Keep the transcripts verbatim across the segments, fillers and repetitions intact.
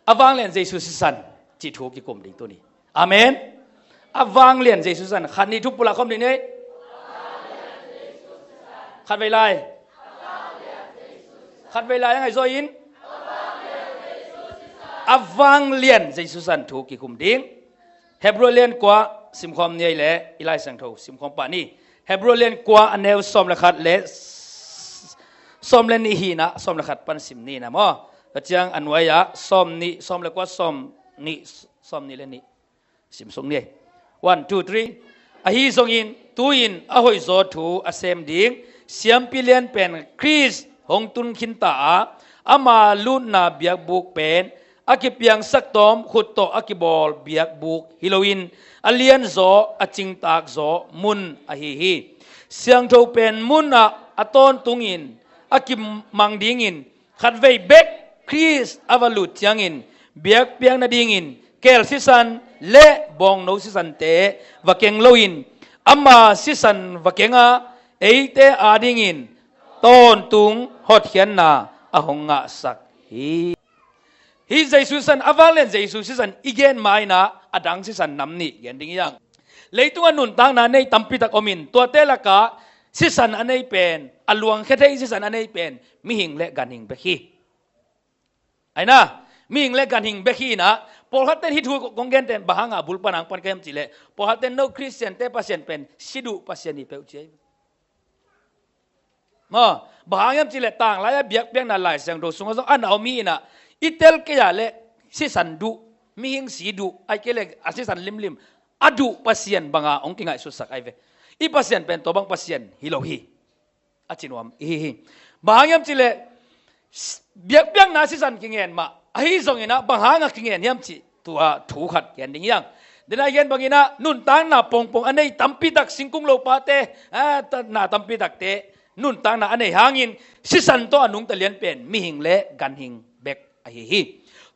A vanglian Jesu sisan cih thu kikum ding tuni. Amen. A vanglian Jesu sisan. Khat, nih, thum, pulak khawm ding ni. Khat vei lai. Khat vei lai a ngai zaw in. A vanglian Jesu sisan thu kikum ding. Hebrew lian kua simkhawm ni ei le i Lai Siangtho simkhawm pah ni. Hebrew lian kua a neu sawm le khat le s-, sawm le nih hi na, sawm le khat pan sim ni na maw. Tua ciang a nuai ah sawm nih, sawm le kua, sawm nih, sawm nih le nih. Sim suk ni. One, two, three. Ahi zongin tu-in a hoihzaw thu a sem ding siampi lian pen Khrist hong tun khin ta a, ama lutna biakbuk pen a kipiangsak tawm khut tawh a kibawl biakbuk hi loin a lianzaw, a cingtakzaw mun ahi hi. Siangtho pen mun ah a tawntungin a kimang dingin khatvei bek Khrist a va lut ciangin biakpiak nadingin keel sisan le bawngno sisante va keng loin ama sisan va keng a, eite adingin tawntung hotkhiatna a hong ngahsak hi. Hih Jesu sisan, a vanglian Jesu sisan i gen ma-in ah a dang sisan nam nih gen ding hi hang. Leitungah nuntakna nei tampitak omin, tuate lakah sisan a nei pen, a luangkhia thei sisan a nei pen mihing le ganhing bek hi. Aina, mihing le ganhing bek hi inah, pawlkhatten hih thu kong genten bang hanga a bul pan hong pan ka hiam cihleh, pawlkhatten no Khristiante Pasian pen si duh Pasian hi peuh ci hi. Maw, bang hang hiam cihleh tanglai a biakpiakna Lai Siangtho sungah zong a na om hi inah, i tel kei a leh sisan duh, mihing si duh, ahih kei leh a sisan limlim a duh Pasian banga hong kingaihsutsak ahi ve. I Pasian pen tua bang Pasian hi lo hi. A ci nuam i hi hi. Bang hang hiam cihleh, s-, biakpiakna sisan kingen mah ahi zongin ah bang hanga kingen hiam cih tua thu khat gen ding hi hang. Denai gen bangin ah nuntakna pongpong a nei tampitak singkung lopate, a, ta-, na tampitakte nuntakna a nei hangin sisan tawh a nungta lian pen mihing le ganhing bek ahi hi.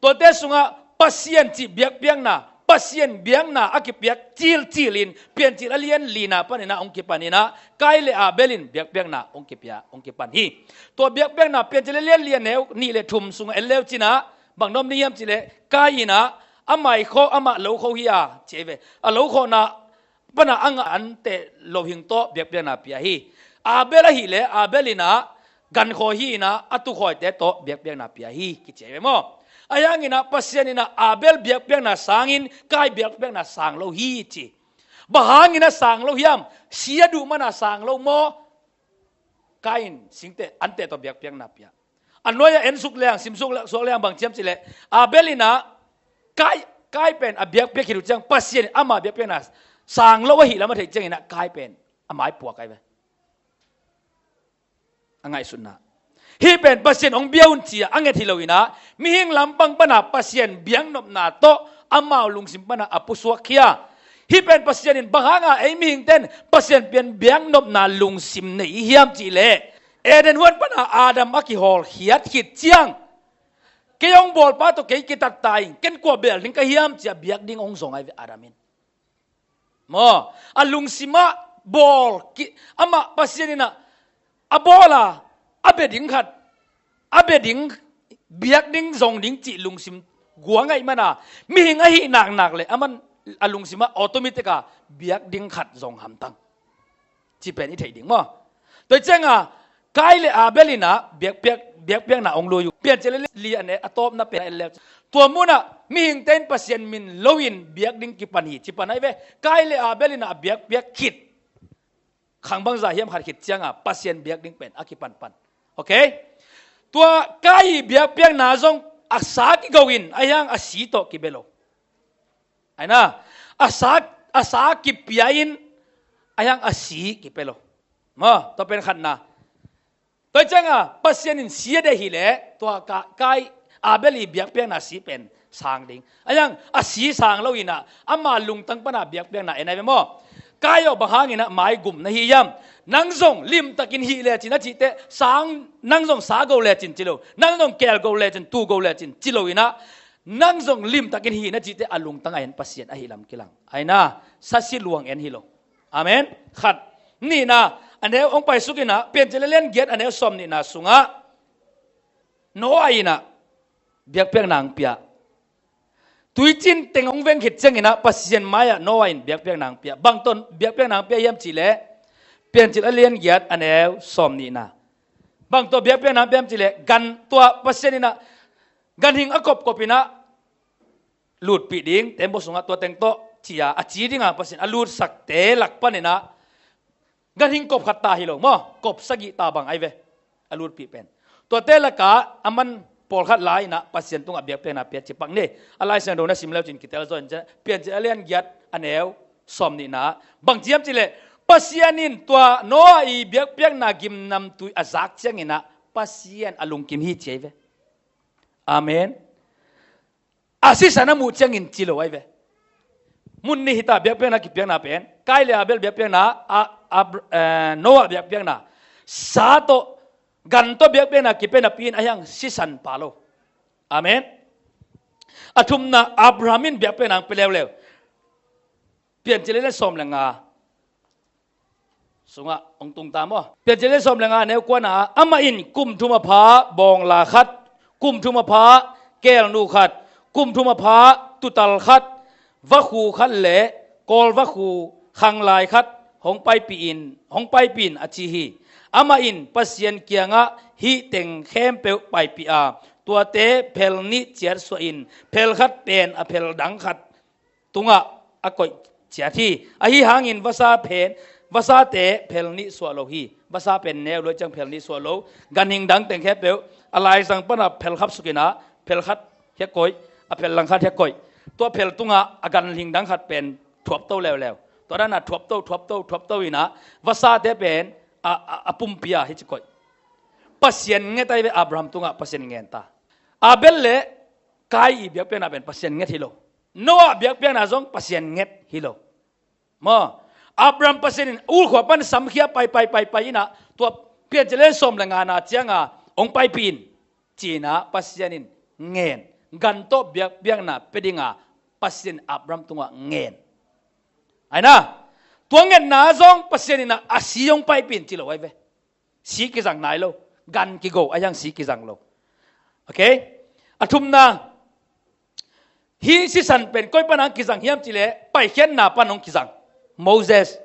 Tuate sungah Pasian cih biakpiakna, Pasian biakna a kipiak cilcilin Piancil a lian lina panin ah hong kipan inah, Kain le Abel in biakpiakna hong kipia, hong kipan hi. Tua biakpiakna Piancil a lian li a neu nih le thum sungah en leu cinah bang nuam ding hiam cihleh, Kain inah a mai khawh, amah lo khawh hi a, ci hi ve. A lo khawhna pana a ngah anteh lo hing tawh biakpiakna pia hi. Abel ahih leh Abel inah gankhawi hi inah a tukhawite tawh biakpiakna pia hi, kici hi ve maw. Ahi hangin ah Pasian inah Abel biakpiakna sangin Kain biakpiakna sang lo hi ci. Bang hangin a sang lo hiam? Si a duh mana sang lo maw? Kain singteh anteh tawh biakpiakna pia. A nuai-ah en suk leng, sim suk le-, suak leng bang ci hiam cihleh, Abel inah Kain, Kain pen a biakpiak khit uh ciang Pasian in ama biakpiakna sang lo ahih lam a theih ciangin ah Kain pen a mai puak ahi ve. A ngaihsutna, hih pen Pasian hong bia un ci-a a nget hi lo inah, mihing lampang pana Pasian biaknopna tawh amau lungsim pana a pusuak khia. Hih pen Pasian in bang hanga ei mihingten Pasian pian biaknopna lungsim nei i hiam cihleh, Eden huan pana Adam a kihawlkhiat khit ciang, kei hong bawlpa tawh kei kitat ta ing, ken kua beel ding ka hiam ci-a biak ding hong zong ahi ve Adam in. Maw, a lungsimah bawl ki, amah Pasian inah a bawl a, a bia ding khat, a bia ding, biak ding zong ding cih lungsim guang ahih mana, mihing ahih naknak le aman a lungsimah automatic a biak ding khat zong hamtang. Ci pen i theih ding maw. Tua cianga Kain le Abel inah biakpiak, biakpiakna hong lui uh. Piancil a lian li a ne a tawpna pen en leu, tua munah mihingte in Pasian min loin biak ding kipan hi, ci pan ahi ve. Kain le Abel inah a biakpiak khit, khang bangzah hiam khat khit cianga Pasian biak ding pen a kipanpan. Ok? Tua Kain biakpiakna zong a sa kigo in, ahi hang a si tawh kibia lo. Aina, a sa, a sa kipia in, ahi hang a si kipia lo. Maw, tua pen khatna. Tua cianga Pasian in si a deih hileh tua Ka-, Kain, Abel i biakpiakna si pen sang ding. Ahi hang a si sang lo inah ama lungtang pana biakpiakna en ahi ve maw. Kain aw, bang hangin ah maigum na hi hiam? Nang zong limtakin hih lecin a cih teh, sang, nang zong sa go lecin ci lo, nang zong keel go lecin, tu go lecin ci lo inah, nang zong limtakin hih na cih teh a lungtang a en Pasian ahih lam kilang. Aina, sasi luang en hi lo. Amen. Khat. Nihna, a neu hong paisuk inah, Piancil a lian giat a neu sawm nihna sungah Noah inah biakpiakna hong pia. Tuicin teng hong veng khit ciangin ah Pasian mai-ah Noah in biakpiakna hong pia. Bang tawh biakpiakna hong pia hiam cihleh, Piancil a lian giat a neu sawm nihna. Bang tawh biakpiakna hong pia hiam cihleh, gan tua Pasian in ah ganhing a kopkop in ah lutpih ding, tembaw sungah tua teng tawh ci-a, a ci dingah Pasian a lutsakte lak panin ah ganhing kop khat ta hi lo maw, kop sagih ta bang ai ve, a lutpih pen. Tuate lakah a man pawlkhat lai-in ah Pasian tungah biakpiakna pia ci pak ni. A Lai Siangtho na sim leu cin kitel zaw in ciah, Piancil a lian giat a neu sawm nihna. Bang ci hiam cihleh, Pasian in tua Noah i biakpiakna gimnamtui a zak ciangin ah Pasian a lungkim hi ci ai ve. Amen. A sisan a muh ciangin ci lo ai ve. Mun nih hita biakpiakna kipiakna pen. Kain le Abel biakpiakna, a, Ab-, eh, Noah biakpiakna. Sa tawh, gan tawh biakpiakna kipia napi in a hiang sisan pha lo. Amen. A thumna Abraham in biakpiakna hong pia leuleu. Piancil a lian sawm le nga sungah hong tung ta maw. Piancil a lian sawm le nga a neu kuana, amah in kum thum a pha bawngla khat, kum thum a pha kelnu khat, kum thum a pha tutal khat, vakhu khat le kawlvakhu khanglai khat hong paipih in, hong paipih in a ci hi. Amah in Pasian kiangah hih teng khempeuh paipih a, tuate phel nih ciatsuah in phel khat pen a phel dang khat tungah a koih ciat hi. Ahi hangin vasa pen, vasate phel nih suah lo hi. Vasa pen neu luai ciang phel nih suah lo. Ganhing dang teng khempeuh a laizang pana phel khap sukin ah, phel khat hiah koih, a phel lang khat hiah koih. Tua phel tungah a ganhing dang khat pen thuapto leuleu. Tua dana thuapto, thuapto, thuapto in ah vasate pen a, a, a pumpi ah hi ci koih. Pasian nget ai ve, Abraham tungah Pasian ngen ta. Abel le Kain i biakpiakna pen Pasian nget hi lo. Noah biakpiakna zong Pasian nget hi lo. Maw, Abraham Pasian in ulkhua pan samkhia pai, pai, pai, pai in ah, tua Piancil a lian sawm le ngana cianga hong paipih in, ci-in ah Pasian in ngen. Gan tawh biakpiakna pia dinga Pasian Abraham tungah ngen. Ai na, tua ngetna zong Pasian in ah a si hong paipih in ci lo ai ve. Si kizang nai lo. Gan kigo a hiang si kizang lo. Okay? A thumna, hih sisan pen koi pan hong kizang hiam cihleh, Paikhiatna pan hong kizang. Moses.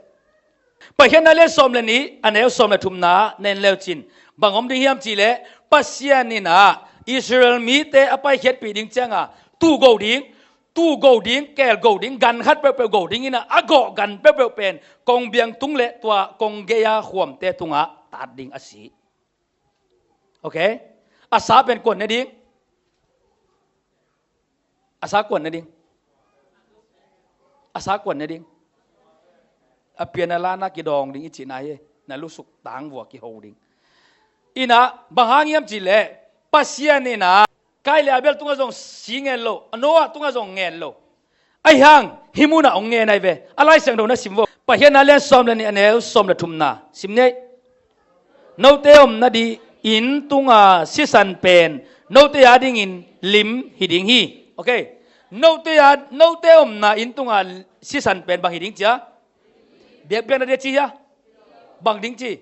Paikhiatna lian sawm le nih a neu sawm le thumna na en leu cin, bang om ding hiam cihleh, Pasian in ah Israel mite a paikhiatpih ding cianga tuu go ding, tuu go ding, keel go ding, gan khat peuhpeuh go ding in ah, a gawh gan peuhpeuh pen kongbiang tung le tua kong gei-a khuamte tungah tat ding a si. Okay? A sa pen kuan ne ding? A sa kuan ne ding? A sa kuan ne ding? A pian a lana kidawng ding i cihna hi. Na lusuk tangvua kiho ding. In ah, bang hang hiam cihleh, Pasian in ah Kain le Abel tungah zong si ngen lo, a Noah tungah zong ngen lo. Ahi hang hih munah hong ngen ai ve. A Lai Siangtho na sim vo. Paikhiatna lian sawm le nih a neu sawm le thumna sim ni. Note omna ding inn tunga sisan pen note a dingin lim hi ding hi. Okay. Note a, note omna inn tunga sisan pen bang hi ding cia? Biakpiakna ding a ci hia? Bang ding ci?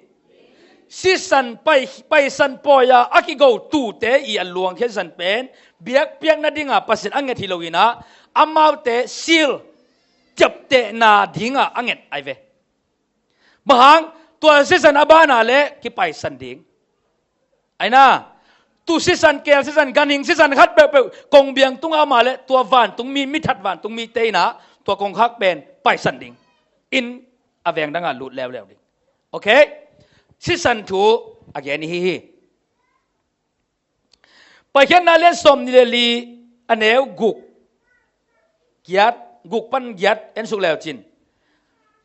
Sisan pai, paisan pawi-a a kigo tuute i a luangkhia sisan pen biakpiakna dinga Pasian a nget hi lo in ah, amaute sil ciaptehna dinga a nget ai ve. Bang hang? Tua sisan a bana le kipaisan ding. Ai na, tuu sisan, keel sisan, ganhing sisan khat peuhpeuh kongbiang tungah a om a le tua vantungmi, mithat vantungmite in ah tua kongkhak pen paisan ding. In a veng dangah lut leuleu ding. Okay? Sisan thu a gen i hi hi. Paikhiatna lian sawm nih le li a neu guk, giat, guk pan giat en suk leu cin,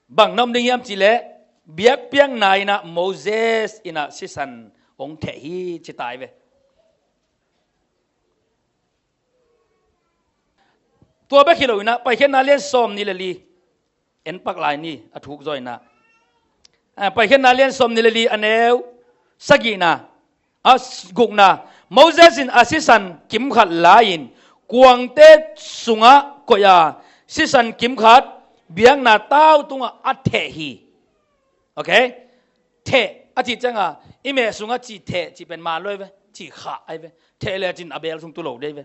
bang na om ding hiam cihleh, biakpiakna in ah Moses in ah sisan hong theh hi ci tai ve. Tua bek hi lo in ah, Paikhiatna lian sawm nih le li en pak lai ni, a thuk zaw in ah. Ah, Paikhiatna lian sawm nih le li a neu sagihna, a s-, gukna. Moses in a sisan kimkhat la-in kuangte sungah koih a, sisan kimkhat biakna tau tungah a theh hi. Okay? Theh a cih cianga i meh sungah cih theh cih pen man lo ai ve, cih khah ai ve. Theh le cin a bel sung tu lo dei ve.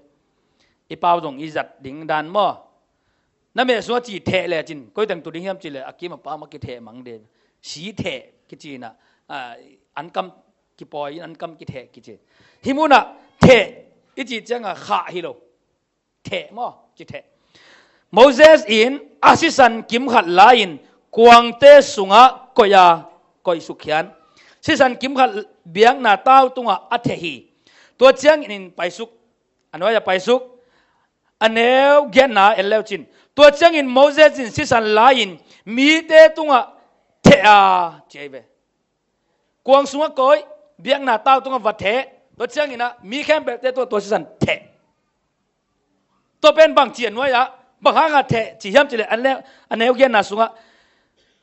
i pau zong i zat ding dan maw? Na meh sungah ci theh le cin, koi teng tu ding hiam ci le, a kim a pau mah kitheh mang de. Si theh kici inah, a, an kam kipawi in an kam kitheh kici. Hih munah theh i ci ciangah khah hi lo. Theh maw? Ci theh. Moses in a sisan kim khat la-in kuangte sungah koih a, koih suk khian. Sisan kim khat biakna tau tungah a theh hi. Tua ciangin paisuk, a nuai-ah paisuk, a neu giatna en leu cin. Tua ciangin Moses in sisan la-in mite tungah theh a, ci ahi ve. Kuang sungah koih, biakna tau tungah va theh. Tua cianginah mi khempeuhte tua, tua sisan theh. Tua pen bang ci a nuai-ah, bang hangah theh ci hiam ci le, a neu, a neu giatna sungah.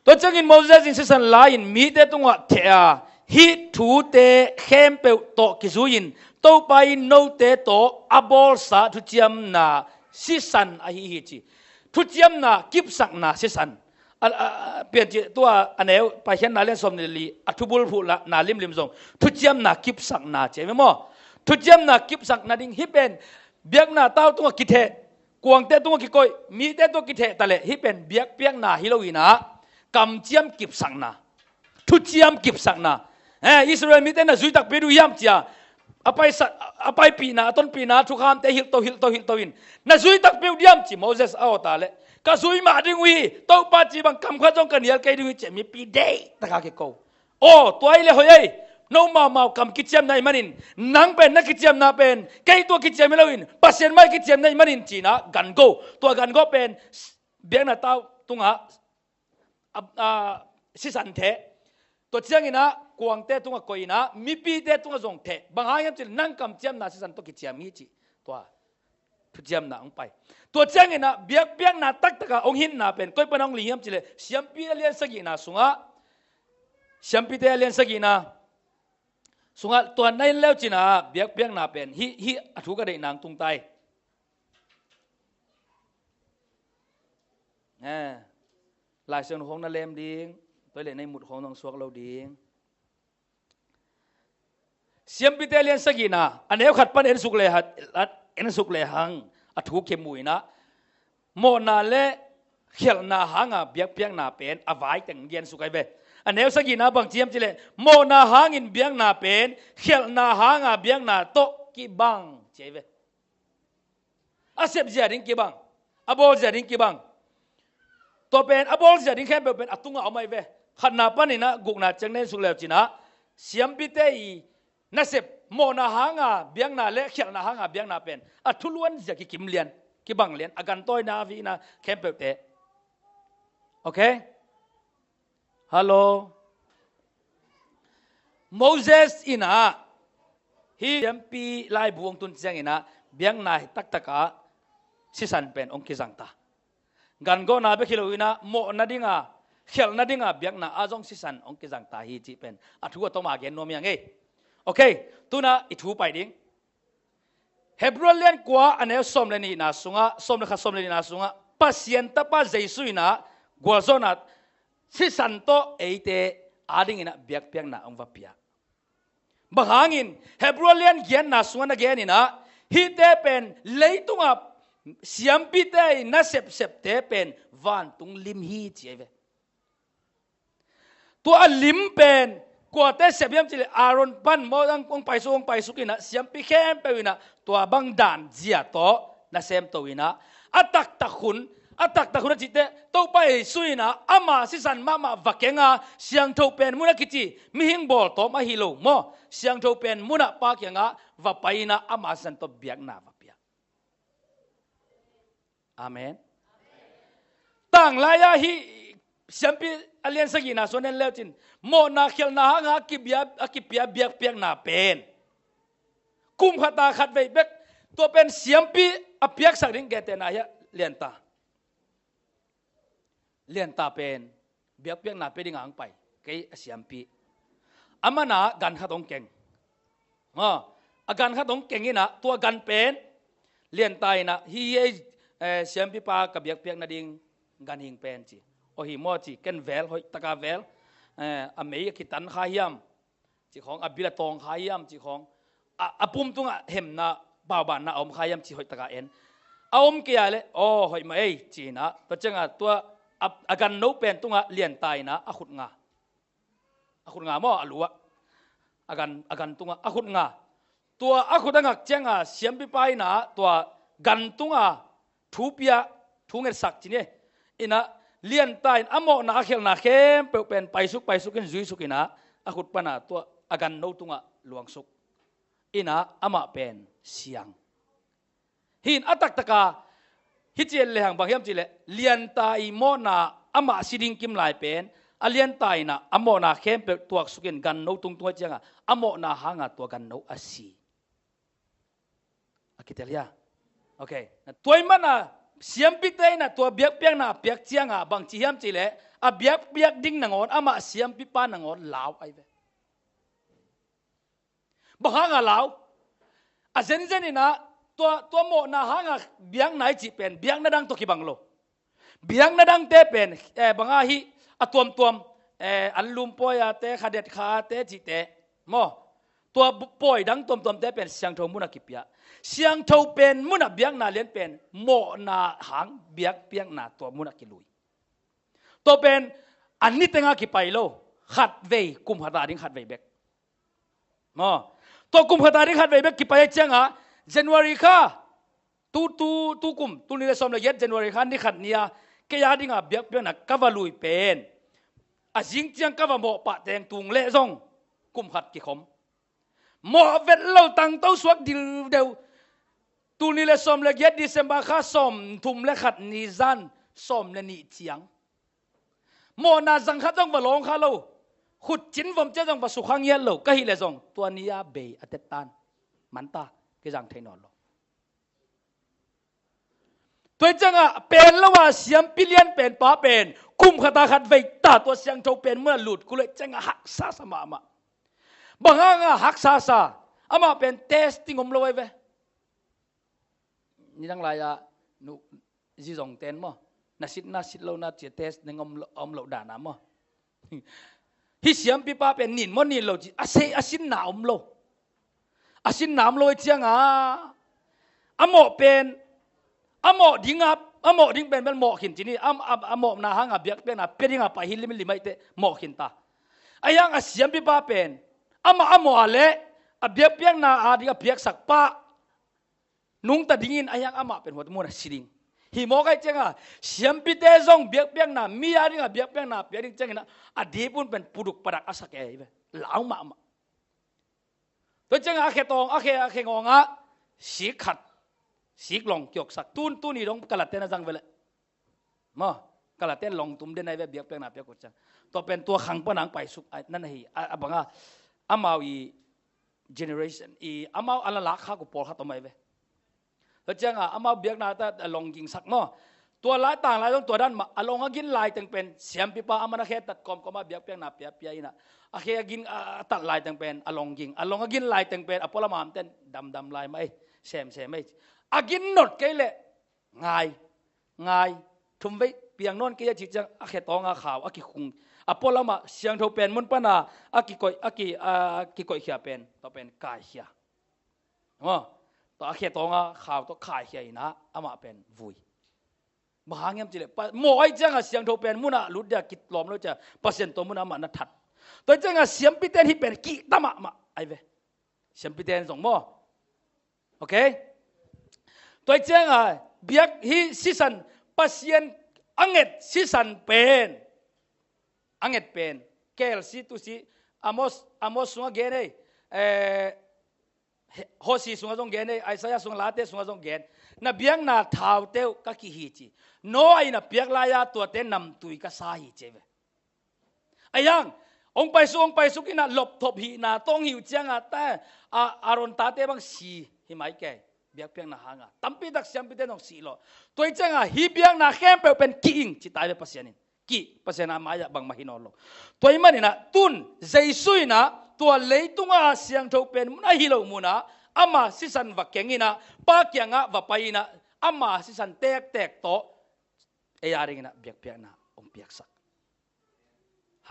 Tua ciangin Moses in sisan la-in mite tungah theh a, hih thute khempeuh tawh kizui-in Topa in note tawh a bawlsa thuciamna sisan ahi hi ci. Thuciamna kipsakna sisan. A, a, a, Piancil tua a neu, Paikhiatna lian sawm le li, a thubul phuhna limlim zong thuciamna kipsakna ci ahi ve maw? Thuciamna kipsakna ding hih pen biakna tau tungah kitheh, kuangte tungah kikoih, mite tungah kitheh taleh hih pen biakpiakna hi lo inah kamciam kipsakna, thuciam kipsakna. Eh, Israel mite na zui takpi uh hiam cia a paisa, a paipihna, a tonpihna thukhamte hilhto, hilhto, hilhto in, na zui takpi uh diam ci Moses a awta le, ka zui mah ding uh hi, Topa ci bang kam khat zong ka nial kei ding uh hi ci mipi deih taka kiko. Aw, tua hi le hoih ei, no maumau kam kiciamna ih manin, nang pen na kiciamna pen kei tua kiciam hi loin Pasian mai kiciamna ih manin cinah gango. Tua gango pen biakna tau tungah a, a, sisan theh. Tua cianginah kuangte tungah koih inah mipite tungah zong theh. Bang hang hiam cih nang kamciamna sisan tawh kiciam hi ci. Tua thuciamna hong pai. Tua cianginah biakpiakna taktakah hong hinna pen koi pana hong ling hiam cih leh Siampi a lian sagihna sungah, Siampite a lian sagihna sungah tua na en leu cinah biakpiakna pen hih, hih a thu ka deih nang tungtai. Eh, Lai Siangtho khawng na lem ding, tua leh na ihmut khawng zong suak lo ding. Siampite lian sagihna a neu khat pan en suk le ha-, en suk le hang a thu kimu inah mawhna le khialhna hanga biakpiakna pen a vai teng gen suk ahi ve. A neu sagihna bang ci hiam cih leh mawhna hangin biakna pen khialhna hanga biakna tawh kibang ci ahi ve. A sepzia ding kibang, a bawlzia ding kibang. Tua pen a bawlzia ding khempeuh pen a tungah om ahi ve. Khatna paninah gukna ciang na en suk leu cinah Siampite i nasep mawhna hanga biakna le khialhna hanga biakna pen a thuluanzia kikim lian, kibang lian, a gantawina a vihna khempeuhte. Okay? Hallo. Moses inah hih Siampi laibu hong tun cianginah biakna hi taktakah sisan pen hong kizangta. Gangawhna bek hi lo inah mawhna dinga, khialhna dinga biakna ah zong sisan hong kizangta hi cih pen a thu a toma gen nuam hi a ngei. Okay, tunah i thu pai ding. Hebrew lian kua a neu sawm le nihna sungah, sawm le khat, sawm le nihna sungah Pasian Tapa Jesu inah gualzawhna sisan tawh eite adinginah biakpiakna hong va pia. Bang hangin Hebrew lian giatna sungah na geninah hihte pen leitungah siampite i nasepsepte pen vantung lim hi ci ahi ve. Tua a lim pen kuate sep hiam cih leh Aaron pan maw, hong paisuk, hong paisuk inah siampi khempeuh inah tua bang dan zia tawh na semto inah a taktak hun, a taktak hun a cihte Topa Jesu inah ama sisan mahmah va kenga siangtho pen mun a kici mihing bawltawm ahi lo maw, siangtho pen munah Pa kiangah va pai inah ama sisan tawh biakna va pia. Amen. Tanglai-ah hih siampi a lian sagihna sung en leu cin mawhna khialhna hanga a kibia, a kipia biakpiakna pen kum khata khat vei bek tua pen siampi a piaksak ding gentehna hi a lianta. Lianta pen biakpiakna pia dinga hong pai kei a siampi. A mana gan khat hong keng. Ha, a gan khat hong keng inah tua gan pen lianta inah hi ei, eh, siampipa ka biakpiak nading ganhing pen ci. Aw hi maw ci, ken vel hoih taka vel, eh, a mei a kitan kha hiam ci khawng, a bil a tawng kha hiam ci khawng, a, a pum tungah hemna baubanna a om kha hiam ci hoih taka en. a om kei a leh, aw, hoih mah ei, ci-in ah, tua ciangah tua a, a ganno pen tungah lianta in ah a khut nga. A khut nga maw, a lu ah. A gan, a gan tungah a khut nga. Tua a khut a ngak ciangah siampipa in ah tua gan tungah thu pia, thu ngetsak ci ni. In ah lianta in a mawhna a khialhna khempeuh pen paisuk, paisuk in, zuisuk in ah a khut pan ah tua a ganno tungah luangsuk. In ah amah pen siang. Hih in a taktaka hih ci-in lehang bang hiam cihleh, lianta i mawhna amah si ding kim lai pen a lianta in ah a mawhna khempeuh tuaksuk in ganno tungtung a ciangah a mawhna hangah tua ganno a si. A kitel hia? Ok. Tua ahih manin ah siampite in ah tua biakpiakna a piak ciangah bang ci hiam cihleh, a biakpiak ding nangawn, amah siampipa nangawn lau ahi ve. Bang hangah lau? A zenzen in ah tua, tua mawhna hangah biakna i cih pen biakna dang tawh kibang lo. Biakna dangte pen, eh, bang a hih a tuamtuam, eh, anlum pawi-ate, khadet kha-ate cihte maw, tua bu-, pawi dang tuamtuamte pen siangtho munah kipia. Siangtho pen munah biakna lian pen mawhna hang biakpiakna tua munah kilui. Tua pen a ni tengah kipai lo. Khatvei, kum khat a ding khatvei bek. Maw, tua kum khat a ding khatvei bek kipai a ciangah January kha, tu, tu, tu kum, tul nih le sawm le giat January kha ni khat ni-a kei a dingah biakpiakna ka va lui pen a zing ciang ka va mawh pah teng tung leh zong kum khat kikhom. Mawh vet lo, tangto suak dildeu. Tul nih le sawm le giat December kha sawm thum le khat ni zan sawm le nih ciang. Mawhna zang khat zong va lawng kha lo. Khut cin vom ciat zong va sukha ngiat lo. Ka hih leh zong tua ni-a bei a tettan. Manta kei zang thei nawn lo. Tua hi ciangah pen lo a siampi lian pen pa pen kum khat a khatvei ta tua siangtho pen munah lut kul leh ciangah haksa sa mahmah. Bang hangah haksa sa? Amah pen testing om lo ahi ve. Nidang lai-ah nu zi zong ten maw, na sit na sit lo na cia test ning om lo, om lo dan a maw. Hih siampipa pen nin maw nin lo ci a sei, a sinna om lo. A sinna om lo i ciangah a mawh pen a mawh ding a, a mawh ding pen pen mawh khin ci ni. A, a, a mawhna hangah biakpiakna pia dingah pai hi limlim ahih teh mawh khin ta. A hiang a siampipa pen amah a mawh a leh a biakpiakna a ding a piaksak pah nungta dingin a hiang amah pen huat munah si ding. Hih mawk ahih ciangah siampite zong biakpiakna, mi a dingah biakpiakna pia ding ciangin ah a dipun pen puduk padak a sak e hi ve. Lau mahmah. Tua ciangah a khe tawng, a khe, a khe ngawngah sik khat, sik long kioksak. Tun, tuni dong kalaten a zang ve leh. Maw, kalaten long tum den ahi ve biakpiakna piak uh ciang. Tua pen tua khang pan ang paisuk ai, nan ahi, a, a banga amau i generation i amau a la lak khak uh pawlkhat om ahi ve. Tua ciangah amau biakna ta a long gingsak maw. Tua lai tang lai zong tua dan mah a long a gin lai teng pen siampipa a man a khe tat kawmkawm a biakpiakna piapia inah a khe a gin a, a tat lai teng pen a long ging, a long a gin lai teng pen a pualam amten damdam lai mah ei, semsem ei. A gin not kei leh ngai, ngai, thumvei piang nawn kei a cih ciang a khe tawnga khau a kikhung, a pualamah siangtho pen mun pana a kikoih, a ki, a kikoihkhia pen tua pen kaikhia. Maw, tua a khe tawnga khau tawh kaikhia inah amah pen vui. Bang hang hiam cihleh pa, mawh ahih ciangah siangtho pen munah lut dia kitlawm lo ciah Pasian tua munah amah na that. Tua ciangah siampiten hih pen kihta mahmah ahi ve. Siampiten zong maw. Ok? Tua ciangah biak hih sisan, Pasian a nget sisan pen, a nget pen K L C tu si, Amos, Amos sungah gen ei, eh, Hosea sungah zong gen ei, Isaiah sungah, Late sungah zong gen. Na biakna thaute uh ka kih hi ci. Noah in a piak lai-a tuate namtui ka sa hi ci ve. A hiang, hong paisuk, hong paisuk inah lopthop hihna tawh hong hih uh ciangah ta, a, Aaron tate bang si hi mai kei. Biakpiakna hangah tampitak siampite nong sih lawh. Tua hi ciangah hih biakna khempeuh pen kih ing ci ta hi ve Pasian in. Kih, Pasian a mai-ah bangmah hi nawn lo. Tua hi maninah tun Jesu inah tua leitunga siangtho pen mun ahi lo munah ama sisan va keng inah Pa kiangah va pai inah ama sisan tektek tawh ei a dinginah biakpiakna hong piaksak.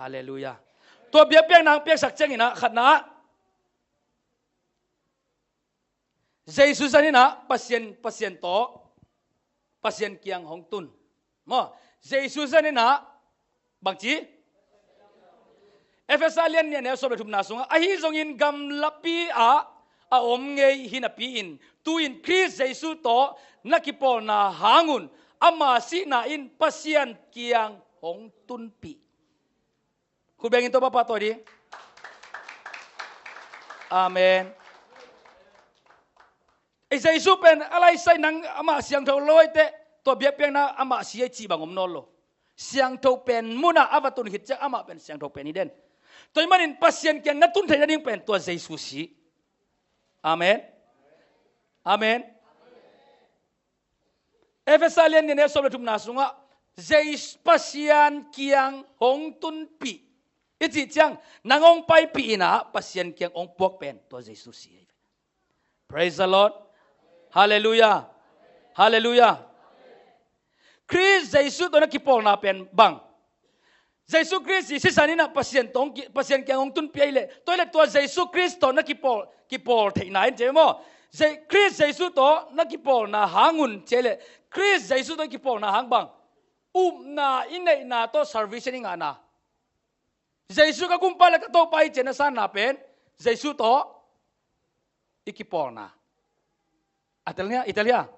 Halleluiah. Tua biakpiakna hong piaksak cianginah khatna ah Jesu zaninah Pasian, Pasian tawh Pasian kiang hong tun. Maw, Jesu sisan in ah bangci? Efesa lian nih a neu sawm le thumna sungah, ahi zongin gamlapi ah a om ngei hi napi-in, tu-in Khrist Jesu tawh na kipawlna hangun ama sihna in Pasian kiang hong tunpih. Khut bengin Topa pahtawi ding. Amen. I Jesu pen a laisai nang amah siangtho lo ahi teh, tua biakpiakna amah si ahi cih bang om nawn lo. Siangtho pen munah a va tun khit ciang amah pen siangtho pen hi den. Tua ahih manin Pasian kiang na tun theih nading pen tua Jesu si. Amen. Amen. Efesa lian nih a neu sawm le thumna sungah Jesu Pasian kiang hong tunpih i cih ciang nang hong paipih in ah Pasian kiang hong puak pen tua Jesu si. Praise the Lord. Halleluiah. Halleluiah. Khrist Jesu tawh na kipawlna pen bang? Jesu Khrist i sisan in ah Pasian tawh hong ki-, Pasian kiang hong tunpih ahih leh, tua ahih leh tua Jesu Khrist tawh na kipawl, kipawl theihna in ci maw? Je-, Khrist Jesu tawh na kipawlna hangun ci leh, Khrist Jesu tawh kipawlna hang bang? Upna i neihna tawh salvation i ngahna. Jesu ka gumpa le ka Topa hi ci-a na sanna pen Jesu tawh i kipawlna. A tel hia, i tel hia?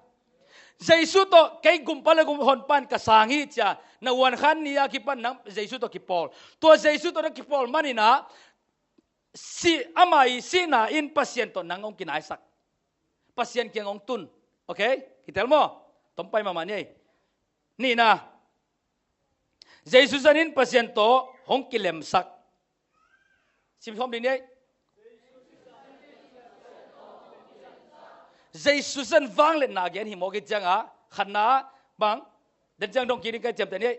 Jesu tawh kei gumpa le gum honpa in ka sang hi ci-a na uankhan ni a kipan nang Jesu tawh kipawl. Tua Jesu tawh na kipawl manin ah si, ama i sihna in Pasian tawh nang hong kinaisak. Pasian kiang hong tun. Okay? Kitel maw? Tom pai mahmah ni ei. Nihna. Jesu sisan in Pasian tawh hong kilemsak. Simkhawm dih ni ei. Jesu sisan vangliatna gen hi mawk i cianga, khatna bang, den ciang dong kik ding kai ciamteh ni ei.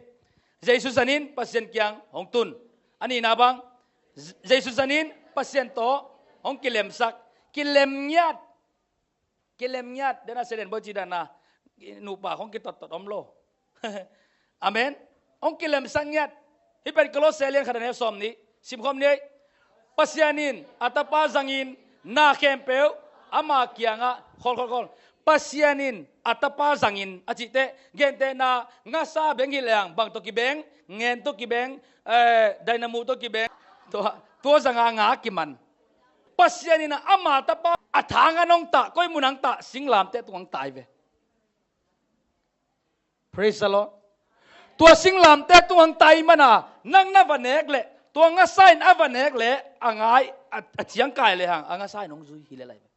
Jesu sisan in Pasian kiang hong tun. A nihna bang, Jesu sisan in Pasian tawh hong kilemsak. Kilem ngiat. Kilem ngiat, den a selen bawi ci dan a, nupa hong kitottot om lo. Amen. Hong kilemsak ngiat. Hih pen Kolose lian khat a neu sawm nih. Simkhawm ni ei. Pasian in a tapa zangin na khempeuh ama kiangah, khol, khol, khol. Pasian in a tapa zangin a cih teh, gentehna ngasa beng hi leng, bang tawh kibeng, ngen tawh kibeng, eh, dynamo tawh kibeng. Tua, tua zanga nga kiman. Pasian in ama tapa a thang a nong tah, koi mun ang tah, singlamteh tung ang tai ve. Praise the Lord. Tua singlamteh tung ang tai mana, nang na va nek leh, tua ngasa in a va nek leh, a ngai, a, a ciangkai lehang, a ngasa in hong zui hi leh lai ve.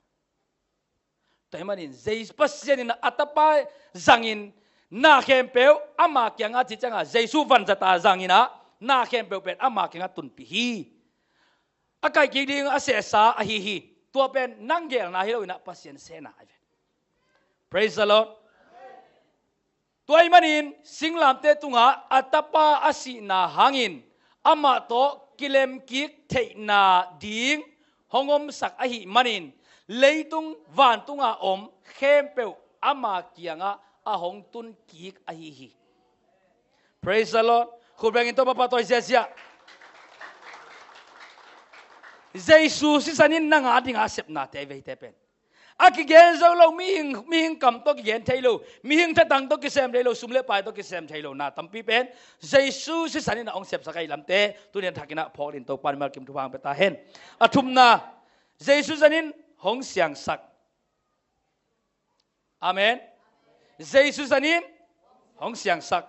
Tua ahih manin, Jesu Pasian in a tapa zangin, na khempeuh ama kiangah ci cianga, Jesu vanzat a zangin ah, na khempeuh pen ama kiangah tunpih hi. A kaihkik ding a sehsa ahi hi. Tua pen nang geelna hi loin ah Pasian sehna ahi ve. Praise the Lord. Tua ahih manin singlamteh tungah a tapa a sihna hangin amah tawh kilemkik theihna ding hong omsak ahih manin leitung vantunga om khempeuh ama kiangah a hong tunkik ahi hi. Praise the Lord. Khut bengin Topa pahtawi ziazia. Jesu sisan in nang a dinga sepnate vei te pen a kigen zo lo, mihing, mihing kam tawh kigen thei lo, mihing thatang tawh kisem thei lo, sum le pai tawh kisem thei lo na tampi pen Jesu sisan in a hong sepsak ahi lamte tuni a thakin ah phawk dingin Topa in mimal kim thupha hong pia ta hen. A thumna, Jesu sisan in hong siangsak. Amen. Jesu sisan in hong siangsak.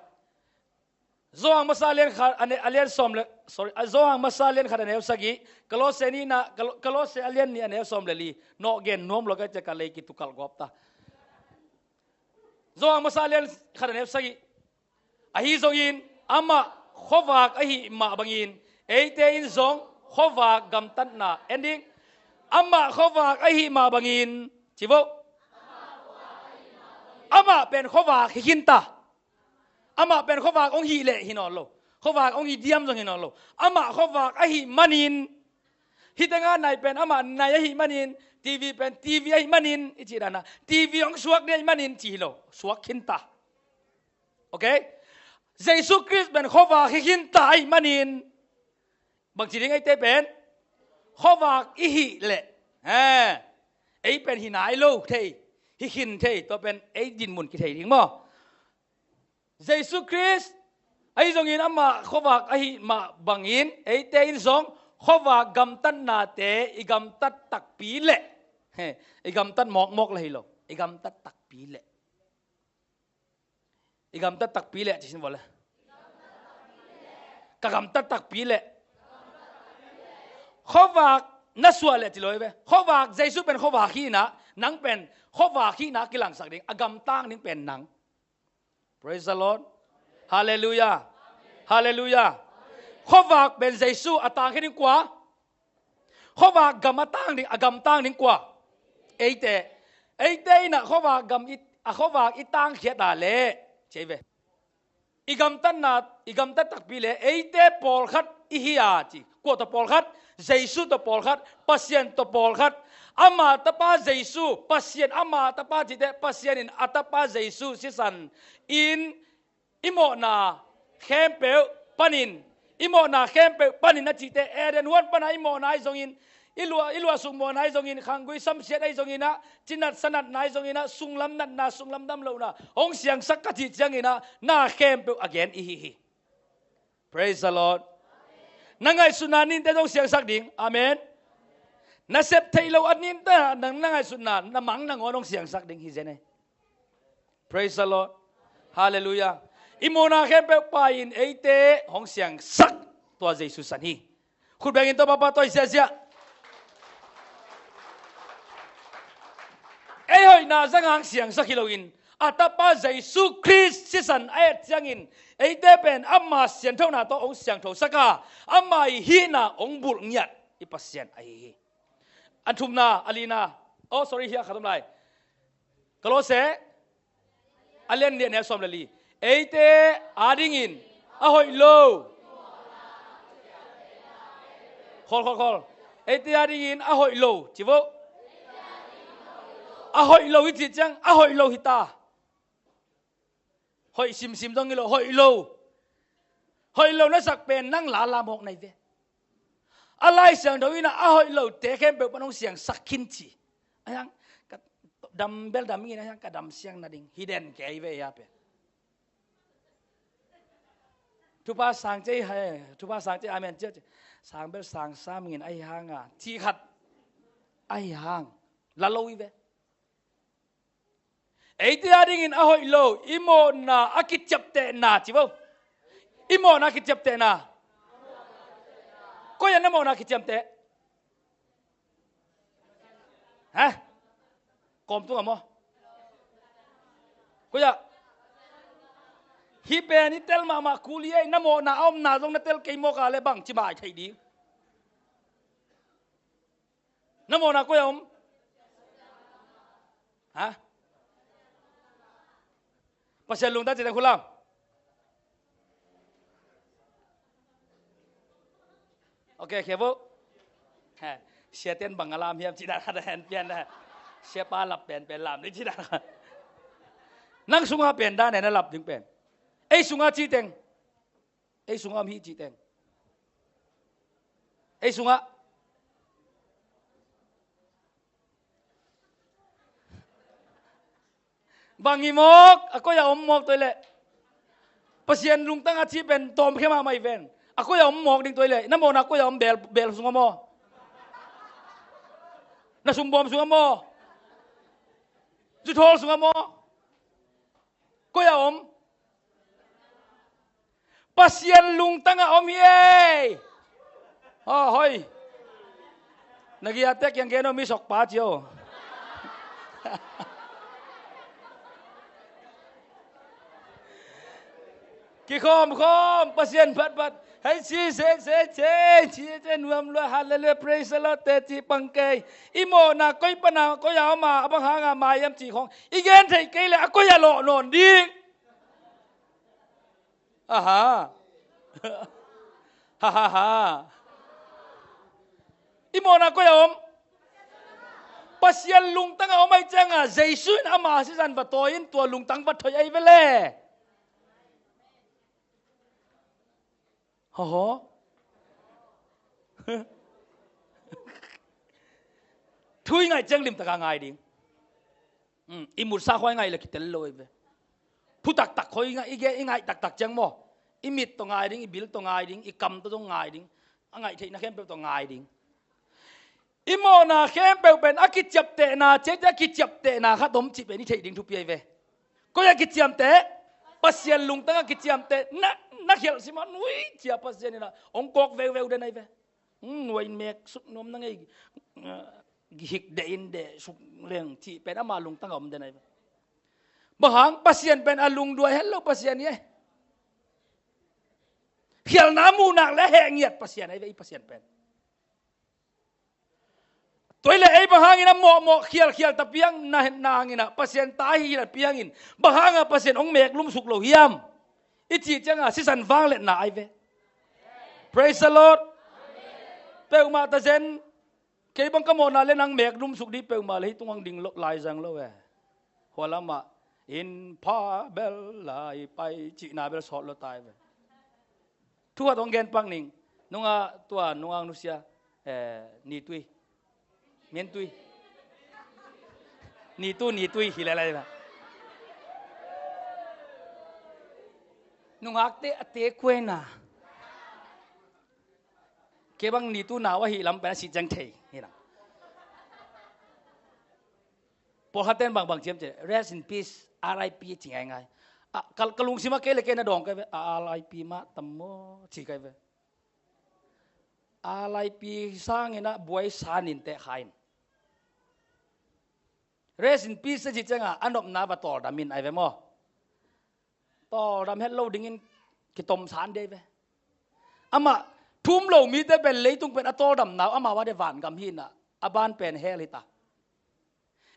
Johan masa a lian khat a ne-, a lian sawm le, sorry, a Johan masa a lian khat a neu sagih, Kolose nihna, Kolo-, Kolose a lian nih a neu sawm le li, nawh gen nuam lo ka hih ciang ka lei kitukalh gawp ta. Johan masa a lian khat a neu sagih. Ahi zongin amah khuavak ahih mah bangin eite in zong khuavak gamtatna en ding. Amah khuavak ahih mah bangin, ci vo. Amah pen khuavak hi khin ta. Amah pen khuavak hong hih leh hi nawn lo. Khuavak hong hi diam zong hi nawn lo. Amah khuavak ahih manin, hih tengah nai pen amah nai ahih manin, TV pen TV ahih manin, i cih dan a, TV hong suak ding ahih manin ci hi lo. Suak khin ta. Okay? Jesu Khrist pen khuavak hi khin ta ahih manin, bangci ding eite pen khuavak i hih leh, he, ei pen hi nai lo thei, hi khin thei, tua pen ei dinmun kithei ding maw? Jesu Khrist ahi zongin amah khuavak ahi mah bangin eite in zong khuavak gamtatnate i gamtat takpi leh, he, i gamtat mawkmawk le hi lo, i gamtat takpi leh, i gamtat takpi leh ci sin vawle. Ka gamtat takpi leh. Khuavak na suah leh ci lo hi ve. Khuavak, Jesu pen khuavak hihna, nang pen khuavak hihna kilangsak ding, a gamtang ding pen nang. Praise the Lord. Hallelujah. Hallelujah. Khuavak pen Jesu, a tangkhia ding kua? Khuavak gam a tang ding, a gamtang ding kua? Eite. Eite in a khuavak gam i, a khuavak i tangkhiat a leh, ci hi ve. I gamtatna, i gamtat takpi leh eite pawlkhat i hi a ci. Kua tawh pawlkhat? Jesu tawh pawlkhat, Pasian tawh pawlkhat. Ama tapa Jesu, Pasian ama tapa cite, Pasian in a tapa Jesu sisan in i mawhna khempeuh panin, i mawhna khempeuh panin a cite, Eden huan pana i mawhna ahi zongin, i luah, i luahsuk mawhna ahi zongin, khanggui samsiat ahi zongin ah, cinat sanatna ahi zongin ah, sunglam natna, sunglam damlohna hong siangsak ka cih ciangin ah, na khempeuh a gen i hi hi. Praise the Lord. Na ngaihsutna ninte hong siangsak ding. Amen. Na sep theih loh a ninte, na, na ngaihsutna, na mang nangawn hong siangsak ding hi zen e. Praise the Lord. Hallelujah. I mawhna khempeuh pa in eite hong siangsak tua Jesu san hi. Khut bengin Topa pa tawh hi ziahziah. Ei hoihna zang hang siangsak hi loin, a tapa Jesu Khrist sisan a et ciangin, eite pen ama sianthona tawh hong siangthosak a, ama i hihna hong bulh ngiat i Pasian ahi hi. A thumna, a lina, oh, sorry, hiah khat om lai. Kolose a lian nih, a neu sawm le li. Eite adingin a hoih lo. Khol, khol, khol. Eite adingin a hoih lo. Ci vo. A hoih lo i cih ciang, a hoih lo hi ta. Hoih simsim zong hi lo, hoih lo. Hoih lo na sak pen nang lala mawk na hi ve. A Lai Siangtho in a hoih lote khempeuh pan hong siangsak khin ci. A hiang, ka dam bel dam ngin, a hiang ka dam siang nading hi den kei ve a pen. Thupha sang cei, he, thupha sang cei, amen cia ci. Sang bel sang sam ngin a hi hang a, ci khat. A hi hang. La lo hi ve. Eite adingin a hoih lo, i mawhna a kiciaptehna, ci vo. I mawhna a kiciaptehna. Koi ah na mawhna a kiciamteh? Ha? Kawm tung a maw? Koi ah? Hih pen i tel mahmah kul hi ei, na mawhna a omna zong na tel kei mawk a leh bangci mai thei ding. Na mawhna koi a om? Ha? Pasian lungtang cih teng khut lam. Ok, khia vo. Ha, siate'n bang a lam hiam cih dan khat a hen pian na. Siapa lap penpen lam ding cih dan khat. Nang sungah pen dan e na lap ding pen. Ei sungah cih teng. Ei sungah om hi cih teng. Ei sungah. Bang hi mawk, a koi a om mawk tua hi leh. Pasian lungtang a cih pen tawmkhia mahmah hi ven. A koi a om mawk ding tua hi leh. Na mawhna koi a om, bel, bel sungah maw? Na sumbawm sungah maw? Zuthawl sungah maw? Koi a om? Pasian lungtang a om hi ei. Aw, hoi. Na giate kiang gen aw, mi sokpa ci aw. Kikhawmkhawm, Pasian phatphat. Hei ci, se, se, se, ci, ci, nuam lua, hallelujah, praise the Lord, te ci pang kei. I mawhna koi pana, koi a om a, a bang hanga mai hiam ci khawng i gen theih kei leh a koi a lawh nawn ding. Aha. Ha, ha, ha. I mawhna koi a om? Pasian lungtang a om ahih ciangin Jesu in ama sisan va tawi in tua lungtang va thoih ahi ve le. Ho, ho. Thu i ngaih ciang limtak a ngai ding. Um, i mutsa khua i ngaih leh kitel lo ahi ve. Phu taktak khawng i ngai, i ge, i ngaih taktak ciang maw, i mit tawh ngai ding, i bil tawh ngai ding, i kam tawh zong ngai ding, a ngaih theihna khempeuh tawh ngai ding. I mawhna khempeuh pen a kiciaptehna, ciate a kiciaptehna khat om cih pen i theih ding thupi ahi ve. Koi a kiciamteh? Pasian lungtang a kiciamteh. Na, na khialh sim a nui cia Pasian in ah hong kawk veuveu den ahi ve. Hmm, nuai in mek suk nuam na ngei, ah, hik deh in deh suk leng cih pen ama lungtang a om den ahi ve. Bang hang? Pasian pen a lungduai het lo Pasian hi e. Khialhna muhnak le heh ngiat Pasian ahi ve, i Pasian pen. Tua hi leh ei bang hangin a mawhmawh khialkhial ta piang na, na hangin ah Pasian ta hi hi na piangin bang hangin Pasian hong mek lumsuk lo hiam? I cih ciangin sisan vangliatna ahi ve. Praise the Lord. Peuhmah ta zen. Kei bang ka mawhna le nang mek lumsuk ding peuhmah le hih tung hang ding lo, lai zang lo e. Hua lamah inn pha bel lai pai cihna bel sawt lo ta ahi ve. Thu khat hong gen pak ning. Nungah tua, nungah nusia, eh, nitui. Mentui. Nitu, nitui hi lai lai na. Nungakte a te kuaina. Kei bang nitu nau ahi lam pen a si ciang thei hi na. Pawlkhat ten bangbang ciam ci, rest in peace, R I P ci ngaingai. A, ka, ka lungsim ah kei le kei na dawng kai ve, a, R I P mah tam maw ci kai ve. R I P sangin ah buai sanin teh kha in. Rest in peace a ci ciangin a nopna va tawldam in ahi ve maw. Tawldam het lo dingin kitom san dei ve. Amah thu um lo mite pen leitung pen a tawldamna uh amau a ding vangam hi na, a ban pen hell hi ta.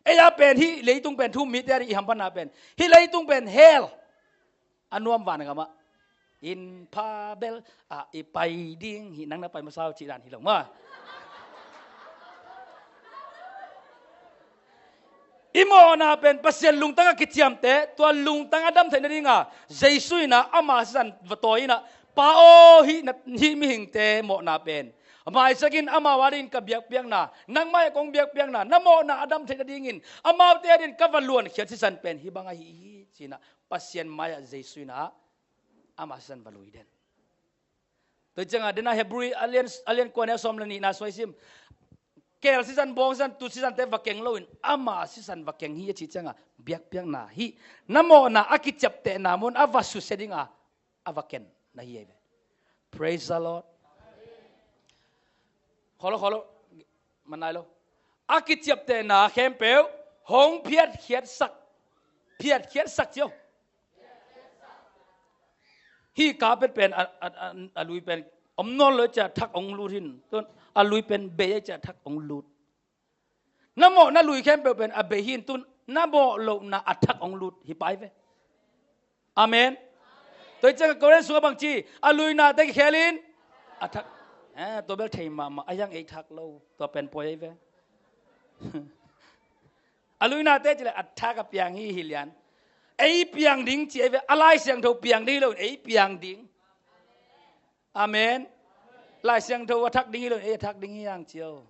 Ei a pen hih leitung pen thu um mite a ding i hamphatna pen hih leitung pen hell. A nuam vangam ah inn pha bel ah i pai ding hi, nang na pai masa uh cih dan hi lo maw. I mawhna pen Pasian lungtang a kiciamteh, tua lungtang a dam theih nading a Jesu in ah ama sisan va tawi in ah, Pa aw, hih na, hih mihingte mawhna pen maisak in, amau a dingin ka biakpiakna, nangmah a kong biakpiakna, na mawhna a dam theih nadingin amaute a dingin ka va luankhiat sisan pen hih bang ahi hi ci in ah Pasian mai-ah Jesu in ah ama sisan va lui den. Tua ciangin dena Hebrew a lian, a lian kua neu sawm le nihna suai sim. Keel sisan, bawng sisan, tut sisante va keng loin ama sisan va keng hi a cih ciangin biakpiakna hih na mawhna a kiciaptehna mun a va susia ding a, a va ken na hi ahi ve. Praise the Lord. Kholo, kholo. Manai lo. A kiciaptehna khempeuh hong phiatkhiatsak. Phiatkhiatsak cio. Hih carpet pen a, a, a, a lui pen om nawn lo cia thak ong lut hin. Tun a lui pen bei a cia thak ong lut. Na mawh na lui khempeuh pen a bei hin, tun na mawh lohna a thak ong lut hi pai ve. Amen. Tua hi ciangin Korin sungah bangci, a luinate kikhel in a thak. Eh, tua bel thei mahmah, a hiang ei thak lo, tua pen poi ei ve. A luinate cileh a thak a piang hi hi lian. Ei piang ding ci ei ve, a Lai Siangtho piang ding hi lo, ei piang ding. Amen. Lai Siangtho a thak ding hi lo, ei a thak ding hi hang cio.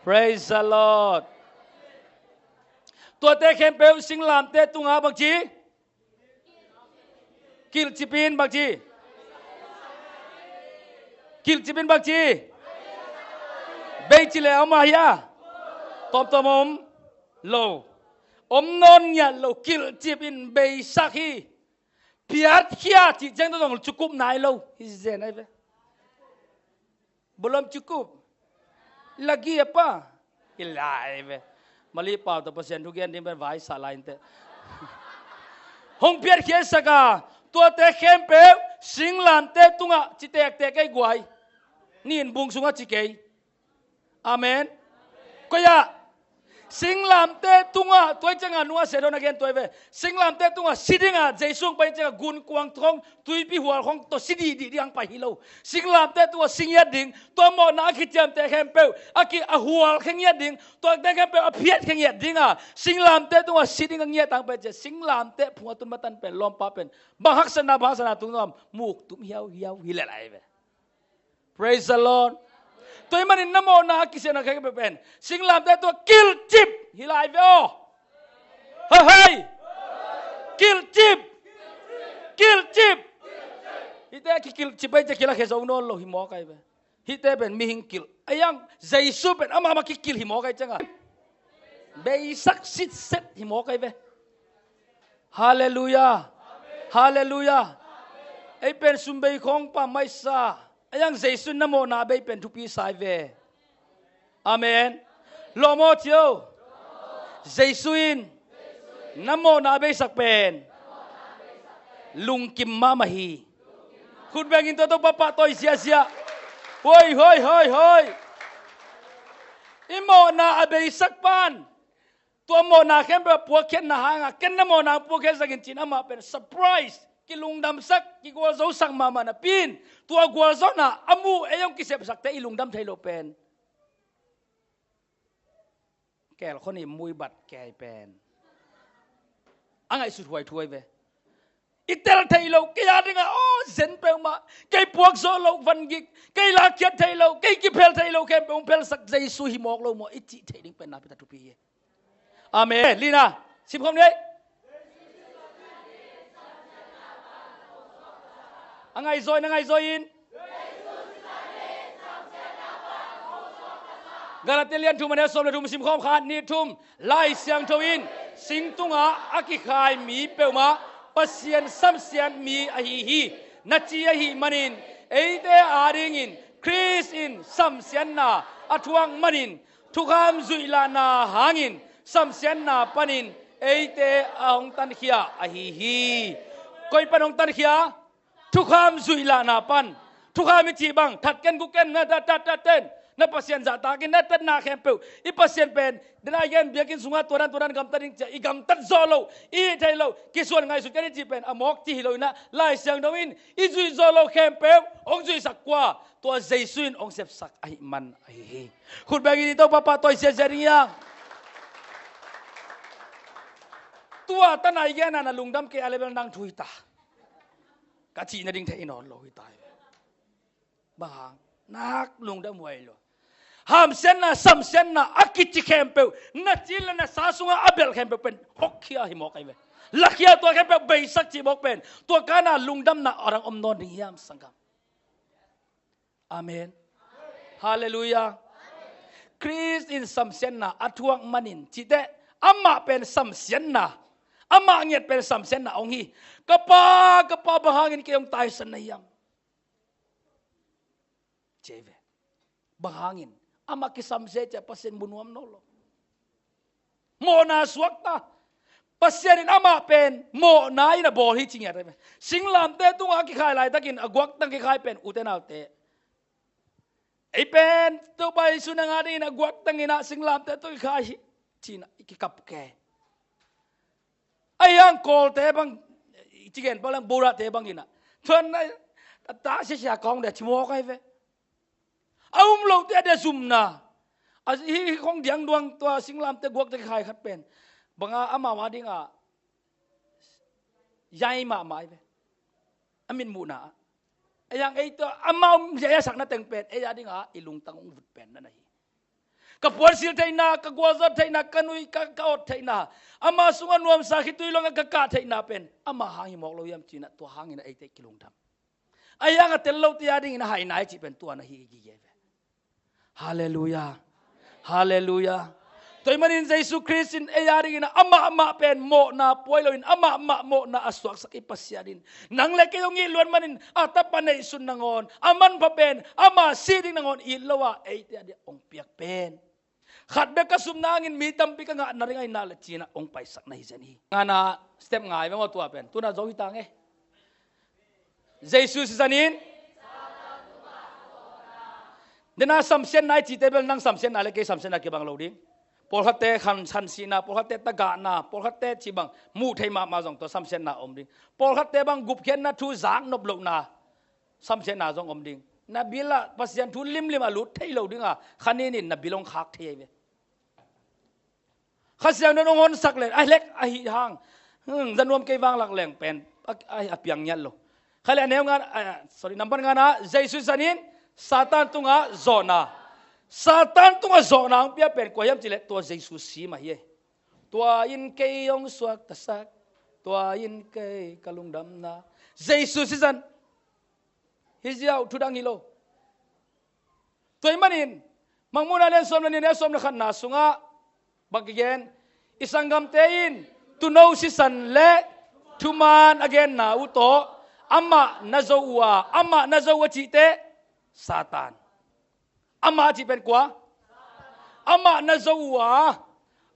Praise the Lord. Tuate khempeuh singlamteh tungah bangci? Kilhcip in bangci? Kilhcip in bangci? Bei cileh om a hia? Tawmtawm om lo. Om nawn ngiat lo, kilhcip in beisak hi. Phiatkhia cih ciang tawh zong cukup nai lo hi zen ai ve. Bolom cukup. Lagi apa? Ilai ve. Mali pau tawh Pasian thu gen ding pen vai sa lai inteh. Hong phiatkhiatsak a, tuate khempeuh singlamteh tungah ci tektek ei guai. Nin bung sungah ci kei. Amen. Koi ah? Singlamteh tungah, tua hi ciangin nungah Siathon a gen tua hi ve. Singlamteh tungah si dingah Jesu hong pai ciangin gunkuang khong, tuipi hual khong tawh si dihdih ding hong pai hi lo. Singlamteh tungah si ngiat ding, tua mawhna a kiciamteh khempeuh a ki, a hual khe ngiat ding, tuate khempeuh a phiat khe ngiat ding a, singlamteh tungah si ding a ngiat hong pai ciang, singlamteh phung a tun matan pen lawmpa pen bang haksatna, bang haksatna tung nuam, muk tum hiauhiau hi lel ai ve. Praise the Lord. Tua ahih manin na mawhna a kisiatna khempeuh pen singlamteh tungah kilhcip hi lai ve aw. Hei, hei! Kilhcip! Kilhcip! Hihte a kikilhcip ahi ciah kilak khia zo nawn lo hi mawk ahi ve. Hihte pen mihing kilh a, hiang Jesu pen amah mah kikilh hi mawk ahi cianga, beisak sitset hi mawk ahi ve. Halleluiah. Halleluiah. Ei pen sumbei khawng pam maisa a, hiang Jesu in na mawhna a bei pen thupi sa hi ve. Amen. Lawm aw, ci o. Jesu in na mawhna a beisak pen lungkim mahmah hi. Khut bengin tua Topa pahtawi ziazia. Hoi, hoi, hoi, hoi. I mawhna a beisak pan tua mawhna khempeuh a puakkhiatna hanga, ken na mawhna puakkhiat zangin, ci-in amah pen surprise, kilungdamsak, kigualzosak mahmah napi-in, tua gualzawhna a muh ei hong kisepsakte i lungdam thei lo pen, kelkhon i mui bat kei pen a ngaihsut huai thu ahi ve. I tel thei lo, kei a dinga aw zen peuhmah, kei puak zawh loh vangik, kei lakkhiat thei lo, kei kiphel thei lo khempeuh hong phelsak Jesu hi mawk lo maw, i cih theih ding pen nakpi tak thupi hi. Amen. Lina, simkhawm ni. A ngaihzawi, na ngaihzawi in. Galatia lian thum, a neu sawm le thum, simkhawm, khat, nih, thum. Lai Siangtho in sing tungah a kikhai mi peuhmah Pasian samsiat mi ahi hi, na ci ahih manin, eite adingin Khrist in samsiatna a thuak manin, thukham zuihlahna hangin samsiatna panin eite a hong tankhia ahi hi. Koi pan hong tankhia? Thukham zuihlahna pan. Thukham i cih bang, that ken, guk ken, na tat, tat, tat ten, na Pasian zahtakin, na tatna khempeuh, i Pasian pen, den a i gen, biakinn sungah tua dan, tua dan gamtat ding ci-a i gamtat zawh loh, i hih theih loh, kisuan ngaihsut ken i cih pen a mawk cih hi lo inah, Lai Siangtho in i zuih zawh loh khempeuh hong zuihsak kua? Tua Jesu in hong sepsak ahih man ahi hi. Khut bengin i Topa pahtawi ziazia ding hiang. Tua tan a i gen a na lungdam kei a leh bel nang thu hi ta, ka cih nading thei nawn lo hi ta hi. Bang hang? Nak lungdam huai lo. Hamsiatna, samsiatna a kici khempeuh, na cil le na sa sungah a belh khempeuh pen hawkkhia hi mawk ahi ve. Lakhia, tua khempeuh beisak cih mawk pen, tua kana lungdamna a dang om nawn ding hiam, sanggam? Amen. Halleluiah. Khrist in samsiatna a thuak manin cihte, amah pen samsiatna, amah ngiat pen samsiatna hong hi. Ka Pa, ka Pa, bang hangin kei hong taisan na hiam? Ci ve. Bang hangin? Amah kisamsia ciah Pasian mu nuam nawn lo. Mawhna suakta. Pasian in amah pen mawhna in a bawl hi ci ngiat ve. Singlamteh tungah a kikhai laitakin a guaktang kikhai pen, ute naute, ei pen Topa Jesu nang adingin a guaktang inah singlamteh tungah kikhai hi, ci-inah i kikap kei. Ahi hang Kawlte bang, i ci gen pa lang, Bodahte bang inah, thuan na, a ta siasia kawng dia ci mawk ahi ve. A um lote a dia zumna. A hi, hi khong diangduang tua singlamteh guakte kikhai khat pen, banga amau adinga yai mahmah ahi ve. A mitmuhna ah. Ahi hang ei tua amau yai a sakna teng pen ei adinga i lungtang hong vut pen na na hi. Ka puansil theihna, ka gualzawh theihna, ka nui, ka, ka awt theihna, ama sungah nuamsa khitui luangah ka kah theihna pen ama hang hi mawk lo hiam, ci-inah tua hangin eite kilungdam. Ahi hang a tel lote adingin a haina i cih pen tua na hi gige ve. Halleluiah. Halleluiah. Tua ahih manin Jesu Khrist in ei adingin amah mah pen mawhna puai loin amah mah mawhna a suaksak i Pasian in nang le kei hong it luat manin a tapa neihsun nangawn, a manpha pen ama sih ding nangawn it lo a eite adia hong piak pen, khat bek ka sup nangin mi tampi ka ngah na ring ahi na le, ci-inah hong paisak na hi zen hi. Ngana step ngai ve maw tua pen. Tuna zo hi ta nge. Jesu sisan in. Dena samsiatna i cihte bel nang samsiatna le kei samsiatna kibang lo ding. Pawlkhatte khan, khansihna, pawlkhatte tagahna, pawlkhatte cih bang muh theih mahmah zong tua samsiatna om ding. Pawlkhatte bang gupkhiatna thu zak nop lohna samsiatna zong om ding. Na bilah Pasian thu limlim a lut thei lo dinga kha nin in na bil hong khak thei ahi ve. Kha Siangtho in hong honsak leng a lek ahih hang, hmm, za nuam kei vang lak leng pen a, a, a piang ngiat lo. Kha le a neu ngan, a, sorry, nambat ngan ah Jesu sisan in Satan tungah zawhna. Satan tungah zawhna hong pia pen kua hiam cih leh tua Jesu si mah hi. Tua in kei hong suaktasak, tua in kei ka lungdamna. Jesu sisan hi ziau, thudang hi lo. Tua ahih manin, Mangmuhna lian sawm le nih, neu sawm le khatna sungah bang kigen, i sanggamte in tuuno sisan le thuman a genna uh tawh amah na zo uh a, amah na zo uh a cih teh Satan. Amah a cih pen kua? Amah na zo uh a,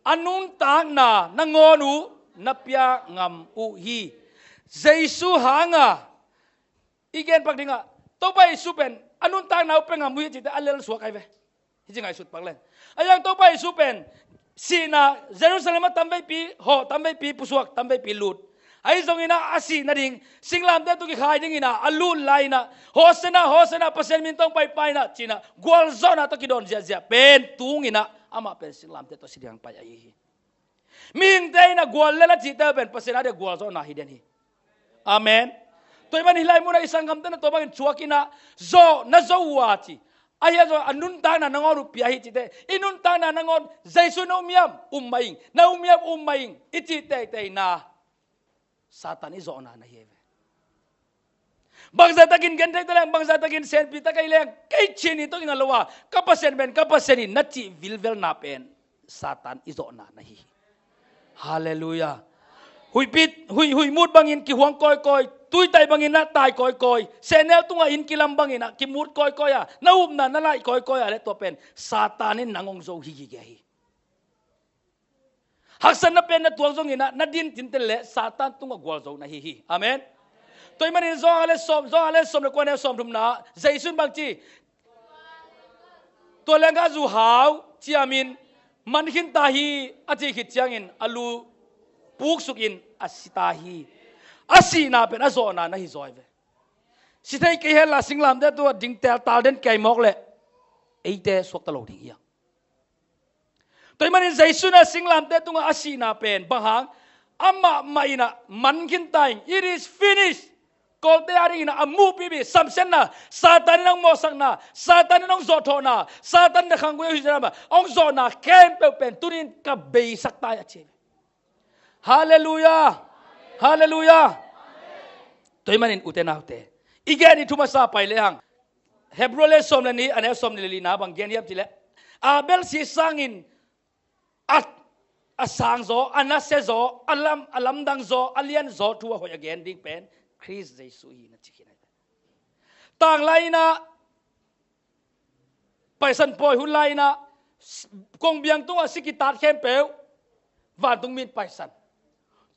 a nuntakna nangawn uh na pia ngam uh hi. Jesu hanga i gen pak dingah, Topa Jesu pen a nuntakna uh pia ngam uh hi a cih teh a lel suak ahi ve. Hi ci ngaihsut pak leng. A yang Topa Jesu pen sihna Jerusalem ah tamveipi hawh, tamveipi pusuak, tamveipi lut. Ahi zongin ah a sih nading singlamteh tawh kikhai dingin ah a lut lai-in ah, Hosianna, Hosianna, Pasian min tawh hong paipai in ah, ci-in ah gualzawhna tawh kidawn ziahziah pen tungin ah amah pen singlamteh tawh si ding hong pai ahi hi. Mihingte in ah gual lel a cihte uh pen Pasian a dia gualzawhna hi den hi. Amen. Tua ahih manin hih lai munah i sanggamte in ah tua bangin thuakin ah zawh, na zo uh a ci. Ahi zong a nuntakna nangawn uh pia hi cih teh, i nuntakna nangawn Jesu na um hiam? Um mah ing. Na um hiam? Um mah ing, i cih teitei na Satan i zawhna na hi ve. Bangzah takin genthei ta leng, bangzah takin senpi ta kei leng, kei cih ni tawh kinga lo a, ka Pasian pen ka Pasian hi na cih vilvelna pen Satan i zawhna na hi. Halleluiah. Huihpi, huih, huih mut bangin kihuang kawikawi, tuitaih bangin na tai kawikawi, sehnel tungah inn kilam bangin ah kimut kawikawi a, na upna na laih kawikawi a leh tua pen Satan in nang hong zo hi gige hi. Haksatna pen na tuak zongin ah na din tinten leh Satan tungah gualzo na hi hi. Amen. Tua ahih manin Johan a lian sawm, Johan a lian sawm le kua, neu sawm thumna, Jesu in bang ci? Tua lengkazu hau ciamin man khin ta hi, a cih khit ciangin a lu puksukin a si ta hi. A sihna pen a zawhna na hi zaw hi ve. Si thei kei hen la singlamteh tungah ding teltal den kei mawk leh eite suakta lo ding hi hang. Tua ahih manin Jesu in ah singlamteh tungah a sihna pen bang hang? Amah mah in ah man khin ta ing, it is finished. Kawlte a dingin ah a muhpihpih samsiatna, Satan in hong mawhsakna, Satan in hong zawhthawhna, Satan in a khanggui a huihzina mah hong zawhna khempeuh pen tuni-in ka beisak ta hi, a ci. Halleluiah. Halleluiah. Tua ahih manin ute naute, i gen i thu masa pai lehang, Hebru a lian sawm le nih, a neu sawm le lina bang gen hiam cih leh, Abel sih sangin a, a sang zaw, a nasia zaw, a lam, a lamdang zaw, a lian zaw thu a hoih a gen ding pen Khrist Jesu hi na ci khin ahi. Tanglai-in ah Paisan pawi hun lai-in ah, kongbiang tungah si kitat khempeuh vantung mi in paisan.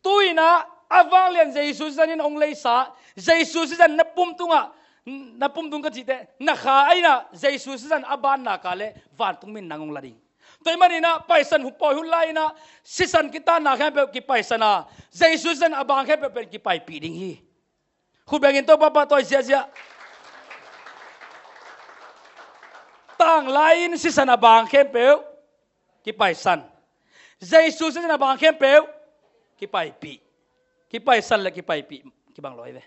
Tu-in ah a vanglian Jesu sisan in hong leisa, Jesu sisan na pum tungah, na pum tung ka cih teh, na kha in ah Jesu sisan a ban nak leh vantung mi in nang hong la ding. Tua ahih manin ah paisan pawi hun lai-in ah sisan kitatna khempeuh kipaisan a, Jesu sisan a bang khempeuh pen kipaipih ding hi. Khut bengin Topa pahtawi ziahziah. Tanglai-in sisan a bang khempeuh kipaisan. Jesu sisan a bang khempeuh kipaipih. Kipaisan le kipaipih kibang lo hi ve.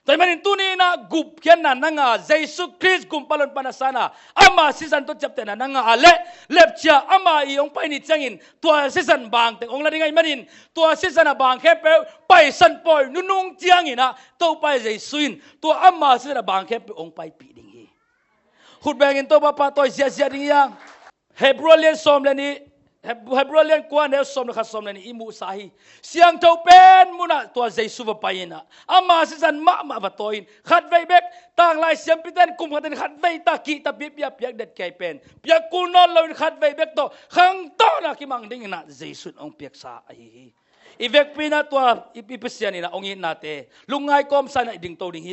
Tua ahih manin tuni-in ah gupkhiatna na ngah, Jesu Khrist gumpa lonpa na san a, ama sisan tawh ciaptehna na ngah leh, lepchia ama i hong pai ni ciangin tua sisan bang teng hong la ding ahih manin, tua sisan a bang khempeuh paisan pawi nunung ciangin ah Topa Jesu in tua ama sisan a bang khempeuh hong paipih ding hi. Khut bengin Topa pahtawi ziahziah ding hi hang. Hebru a lian sawm le nih, Heb-, Hebru a lian kua, neu sawm le khat, sawm le nih i muhsa hi. Siangtho pen munah tua Jesu va pai-in ah, ama sisan mahmah va tawi-in, khatvei bek, tanglai siampite in kum khat in khatvei ta kihta pipia piak det kei pen piak kul nawn loin khatvei bek tawh khangtawna kimang dingin ah Jesu in hong piaksa ahi hi. I vekpi-in ah tua i, i Pasian in ah hong itnate lungngai kawmsa-in ah i dingto ding hi.